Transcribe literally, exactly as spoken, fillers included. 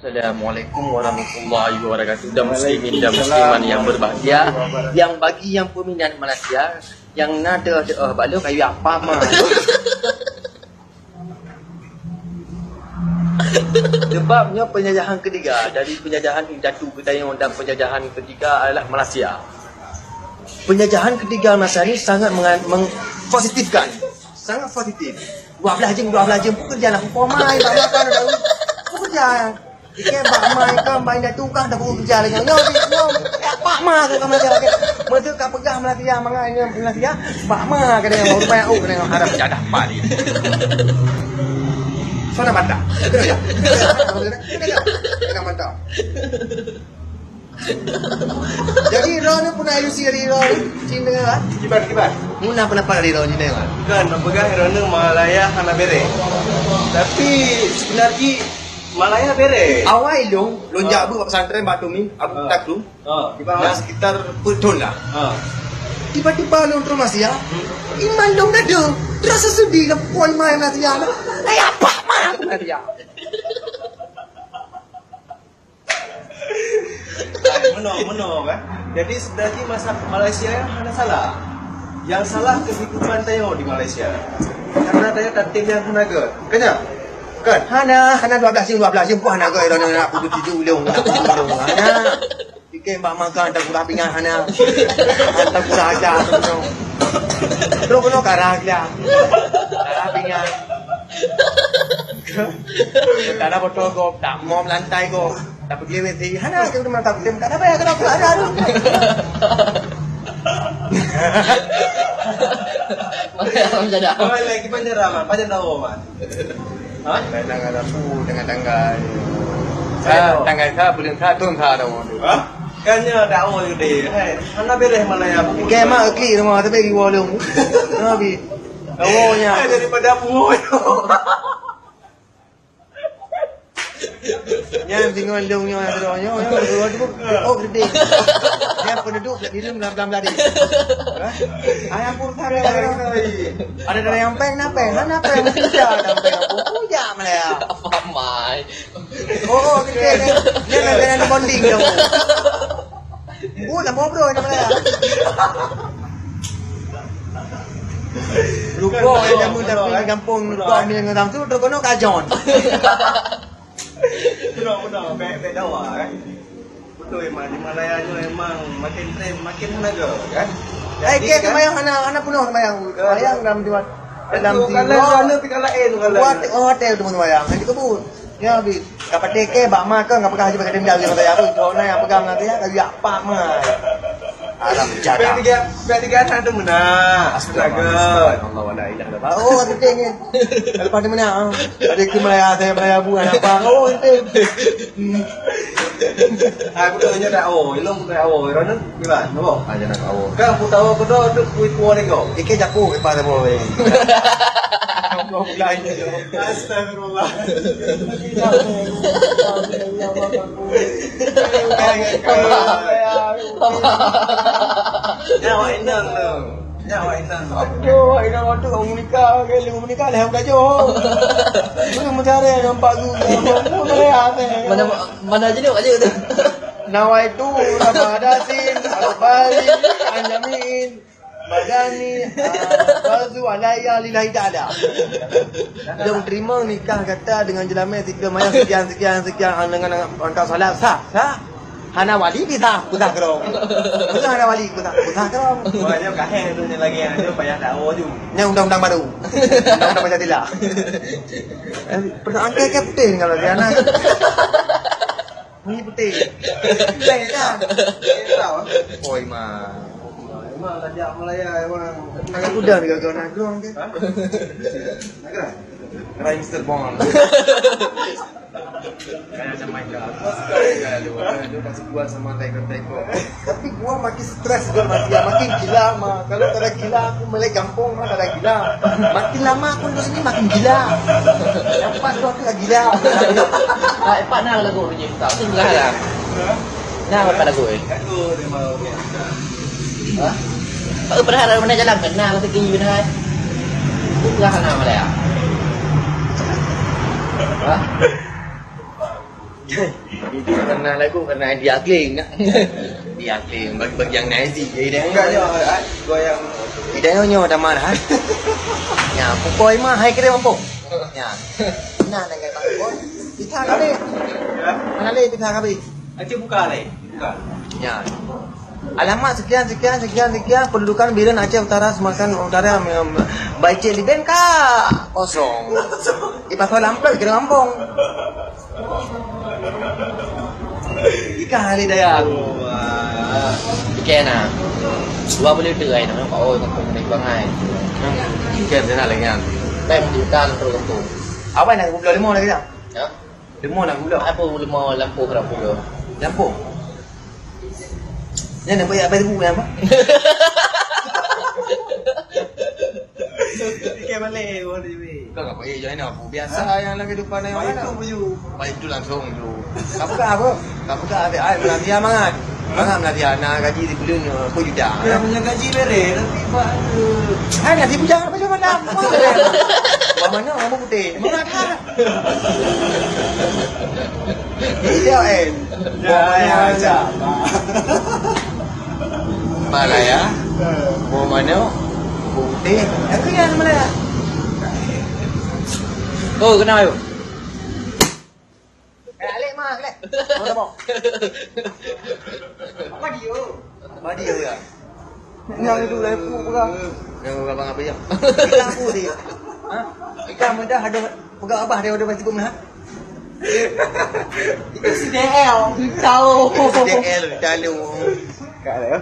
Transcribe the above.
Assalamualaikum warahmatullahi wabarakatuh. Dan muslimin dan muslimat yang berbahagia, yang bagi yang peminat Malaysia, yang nada doa bak lôn kayu apa mah. Sebab nyoe penjajahan ketiga, dari penjajahan indatu geutanyoe dan penjajahan ketiga adalah Malaysia. Penjajahan ketiga Malaysia ni sangat menga-, meng-, positifkan. Sangat positif. Dua belas jam, dua belas jam pun kerja lah. Koma, bak makan dah. Pun kerja. Ikan bak ma, ikan bak indatu kan dah pun kerja lagi. Nyoe, nyoe, ya, bak ma tu kan macam, okey. Masa ka peugah Malaysia, mangat nyoe Malaysia, bak ma kena yang baru payah, oh, kena yang harap jadah pali. Sana mantap. Kena ya. Kena ya. Kena mantap. Jadi, droe ni pun ilusi dari droe ni, Cina lah. Kiban, kiban. Muna pendapat dari droe Cina lah. Kan, nak peugah droe ni Malaya hana bereh. Tapi, sebenar jih, Malaya bereh. Awai lôn, lôn Ah. jak bak pesantren Batu Min, Abu Ah. Taklu. Ah. Kiban, Nah, ah. sekitar peuet thon lah. Ah. Tiba-tiba lôn terus masih ya. Hmm. Iman lôn dah ada. Terasa sedih lah, pukul iman masih ya. Eh, apa mah aku masih ya? Meunoe, meunoe kan. Jadi sebenarnya masa Malaysia hana salah. Yang salah kehidupan tanyoe di Malaysia. Karena tanyoe tatem nyang hana gèt. Kan nyo? Kan? Hana, hana dua belas jam, dua belas jam pun hana gèt. Hana nak putih tidur ulung, nak putih ulung. Hana. Pikir bak makan tak kurang pingat hana. Tak kurang ajar tu. Terus kena karah dia. Karah pingat. Tak ada botol gop, tak mau melantai gop. Tak pergi W C. Hana, kita memang tak boleh, tak ada payah, tak ada payah. Mana yang menjadi? Apa lagi panjara, Man? Panjang dah, Man. Ha? Tanggal satu, tanggal-tanggal. Saya Ah, tahu. Tanggal satu, bulan satu, entah dah, waduh. Ha? Kan nyo dah awal gede. Hai, hana bereh Malaya. Kayak mak klik rumah, tapi di warung. Nabi. Awalnya. Hai, daripada pungo. Nyan singoh lông nyoe, nyoe, nyoe, nyoe, nyoe, oh, gede. Nyan penduduk tak diri dalam, dalam tadi. Hah? Ayam pun tak ada. Ada dari yang peng, nak peng, nak peng, mesti ada yang peng. Oh, ya, Malaya. Apa mai? Oh, oh, gede ni. Nyan nak kena bonding dong. Oh, nak ngobrol ni, Malaya. Rupa yang jamu tapi di kampung, rupa ni dengan orang tu, terkono kajon. Betul, betul. Baik, baik dawa, kan? Betul, memang. Di Malaya ni memang makin trend, makin tenaga, kan? Eh, Jadi, kek kan? Sembahyang anak, anak penuh sembahyang. Kan? Sembahyang dalam dua, dalam Itu dua, kalau sana, tinggal lain, kalau buat, sana. Oh, hotel tu sembahyang. Nanti kebun. Ya, habis. Kapateh ke, bak ma ke, ngapa kah haji pakai dendam, dia kata, "Ya, apa? Kau nak yang pegang nanti, ya, kau ya, apa ma?" Alam jadah. Pihak tiga, pihak tiga anak tu menang. Astaga. Astagfirullah, wa la ilaha illallah. Oh, aku tengok. Lepas dia menang, ah. Ada ke Malaya, saya Malaya bukan apa. Oh, itu. Hmm. Ah, aku tanya dah, oh, ilong bukan, oh, Ronan, gimana? Apa? Ah, jangan tahu. Kan aku tahu, aku tahu, tu kui tua ni kau. Ikan japu, lepas dah boleh. Kau bukan. Astagfirullah. Nyawa inang tu. Nyawa inang tu. Aduh, inang tu kamu menikah, kamu menikah dah bukan jauh. Belum mencari nampak tu. Mana, mana jenuh aja tu. Nawaitu Ramadasin Akbari Anjamin. Madani, ah, fardu alaiya lillahi ta'ala. Lôn terima nikah gata dengan jeulaman si Keu Mayang sekian, sekian, sekian, ah, dengan angka salat sah, sah. Hana wali bisa, bisa kerong. Betul hana wali, bisa, bisa kerong. Wah, dia kaheh tu, dia lagi, dia payah dakwa tu. Ni undang-undang baru. Undang-undang Pancasila. Eh, perasaan kayak kapten kalau dia nak. Ni putih. Best lah. Oi, ma. Memang tajak Malaya, memang. Aku dah dekat kau nak grong ke? Ha? Nak grong? Gerai Mister Bond. Kayak sama aja. Aku suka dia, dia, dia kasih buat sama teko-teko. Tapi gua makin stres gua masih, ya, makin gila mah. Kalau tak ada gila, aku balik kampung mah tak ada gila. Makin lama aku duduk sini makin gila. Nampak tu aku tak gila. Ah, empat nah lagu ni. Tak usah lah. Nah, empat lagu eh. Hah? Tak pernah ada mana jalan kena aku pergi benar. Aku pernah sana Malaya. Hah? Itu karena lagu, karena dia clean, nak. Dia clean, bagi-bagi yang nice, dia dah. Enggak, dia, ah, gua yang Dia nyoe nyoe dah marah. Ya, pukul lima, hai kira mampu. Ya. Nah, dengan bang pun. Kita kali. Mana le kita kali? Aja buka le. Buka. Ya. Alamat sekian, sekian, sekian, sekian. Perlukan Biren Aceh Utara, Sumatera Utara, em, Baicik Liben ka kosong. Di pasal amplop kira kampung. Ikan hari daya aku. Ikan na. Dua puluh tu ai nama. Oh, nak kena bangai. Ikan dia nak lagi kan. Time di hutan terus kampung. Apa nak gula limau lagi dah? Ya. Limau nak gula. Apa limau lampu berapa gula? Lampu. Nyan nampak ya abang ibu yang apa? Ikan malai, oh, dia. Kau apa ya, jangan apa? Biasa yang lagi depan yang mana? Itu buyu. Baik itu langsung tu. Apa kah apa? Apa kah ada ai Malaysia mangat. Mangat Malaysia nak gaji di bulan ni, apa juta. Dia punya gaji bere, tapi pak. Hai nak di bujang apa macam mana? Mana orang putih? Mangat ha. Iya, eh. Ya, ya, ya. Malaya. Bau mana? Bau putih. Aku yang Malaya. Oh, kenapa tu? Eh, Alik mah, Alik. Mau tak mau? Apa dia? Apa dia ya? Nyang itu dah ibu pegang. Yang abang apa ya? Kita aku dia. Ha? Kita mudah ada pegang abah dia udah masih guna. Itu si D L. Tahu. Si D L, tahu. Kak Leo.